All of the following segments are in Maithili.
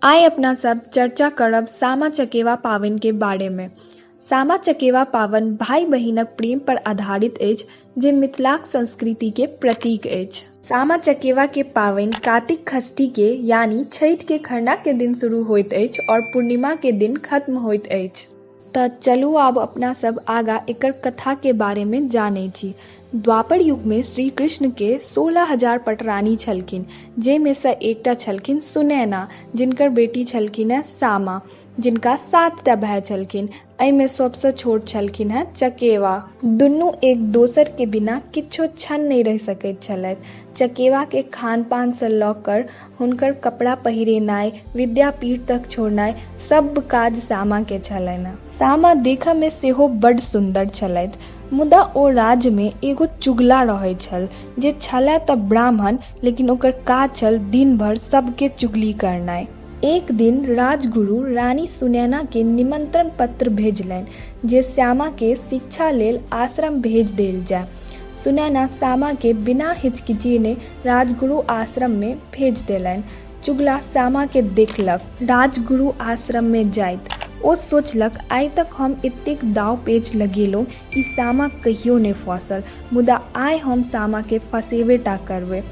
आइ अपना सब चर्चा करब सामा चकेवा पाबनि के बारे में। सामा चकेवा पाबनि भाई बहिनक प्रेम पर आधारित अछि जे मिथिलाक संस्कृति के प्रतीक अछि। सामा चकेवा के पाबनि कार्तिक षष्ठी के यानी छठि के खरना के दिन शुरू होइत अछि और पूर्णिमा के दिन खत्म होइत अछि। तऽ चलू आब अपना सब आगा एकर कथा के बारे में जानै छी। द्वापर युग में श्री कृष्ण के 16,000 पटरानी छलखिन, जाहिमे सँ एकटा छलखिन सुनैना, जिनकर बेटी छलखिन हेँ सामा, जिनका 7टा भाय छलखिन। एहिमे सबसँ छोट छलखिन हेँ चकेवा। दुनू एक दोसर के बिना किछो क्षण नहि रहि सकैत छलथि। चकेवा के खान पान सँ लऽ कर हुनकर कपड़ा पहिरेनाइ, विद्यापीठ तक छोड़नाइ सब काज सामा के छलनि। सामा देखऽ मे सेहो बड्ड सुन्दर छलथि, मुदा ओ राज्य मे एगो चुगला रहैत छल जे छलए तऽ ब्राह्मण, लेकिन ओकर काज छल दिन भरि सबके चुगली करनाइ। एक दिन राजगुरु रानी सुनैना के निमंत्रण पत्र भेजलनि जे श्यामा के शिक्षा लेल आश्रम भेज देल जाय। सुनैना श्यामा के बिना हिचकिचेने राजगुरु आश्रम मे भेज देलनि। चुगला श्यामा के देखलक राजगुरु आश्रम मे जाइत। ओ सोचलक, आइ तक हम एतेक दाव पेच लगेलहुँ, ई श्यामा कहियो नहि फँसल, मुदा आइ हम श्यामा के फँसेबे टा करबै।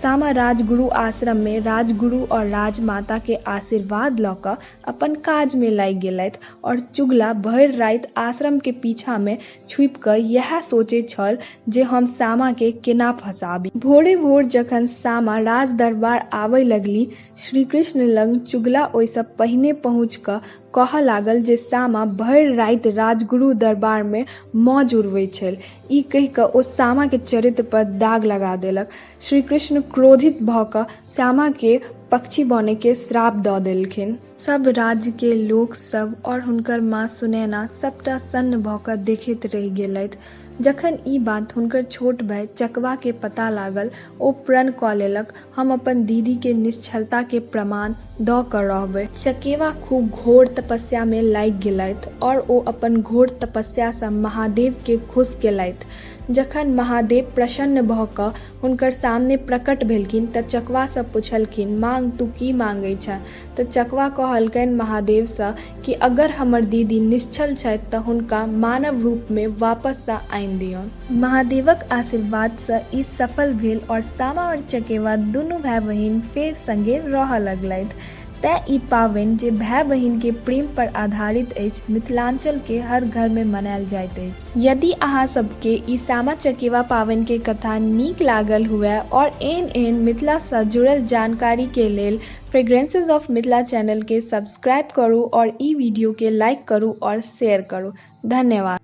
सामा राजगुरु आश्रम मे राजगुरु और राजमाता के आशीर्वाद लऽ कऽ अपन काज मे लागि गेलथि और चुगला भरि राति आश्रम के पीछा मे छुपि कऽ इएह सोचैत छल जे हम सामा के केना फँसाबी। भोरे भोर जखन सामा राज दरबार आबय लगली, श्रीकृष्ण लग चुगला ओहिसँ पहिने पहुँचि कऽ कहऽ लागल जे सामा भरि राति राजगुरु दरबार मे मौज उड़बैत छल। ई कहि कऽ ओ सामा के चरित्र पर दाग लगा देलक। श्रीकृष्ण क्रोधित भऽ कऽ श्यामा के पक्षी बनय के श्राप दऽ देलखिन। सब राज्य के लोक सब और हुनकर माँ सुनैना सबटा सन्न भऽ कऽ देखैत रहि गेलथि। जखन ई बात हुनकर छोट भाय चकवा के पता लागल, ओ प्रण कऽ लेलक, हम अपन दीदी के निश्छलता के प्रमाण दऽ कऽ रहबै। चकेवा खूब घोर तपस्या मे लागि गेलथि और ओ अपन घोर तपस्या सँ महादेव के खुश केलथि। जखन महादेव प्रसन्न भऽ कऽ हुनकर सामने प्रकट भेलखिन तऽ चकवा सँ पुछलखिन, मांग, तू की मांगै छें? तऽ चकवा कहलकनि महादेव सँ कि अगर हमर दीदी निश्छल छथि तऽ हुनका मानव रूप मे वापस सँ आनि दियौन। महादेवक आशीर्वाद सँ ई सफल भेल और सामा और चकेवा दुनू भाय बहिन फेर संगे रहऽ लगलथि। तेँ ई पाबनि जे भाय बहिन के प्रेम पर आधारित अछि, मिथिलांचल के हर घर मे मनायल जाइत अछि। यदि अहाँ सबके ई सामा चकेवा पाबनि के कथा नीक लागल हुए और एहन एहन मिथिला सँ जुड़ल जानकारी के लेल फ्रेग्रेंसेज ऑफ मिथिला चैनल के सब्सक्राइब करू और ई वीडियो के लाइक करू और शेयर करू। धन्यवाद।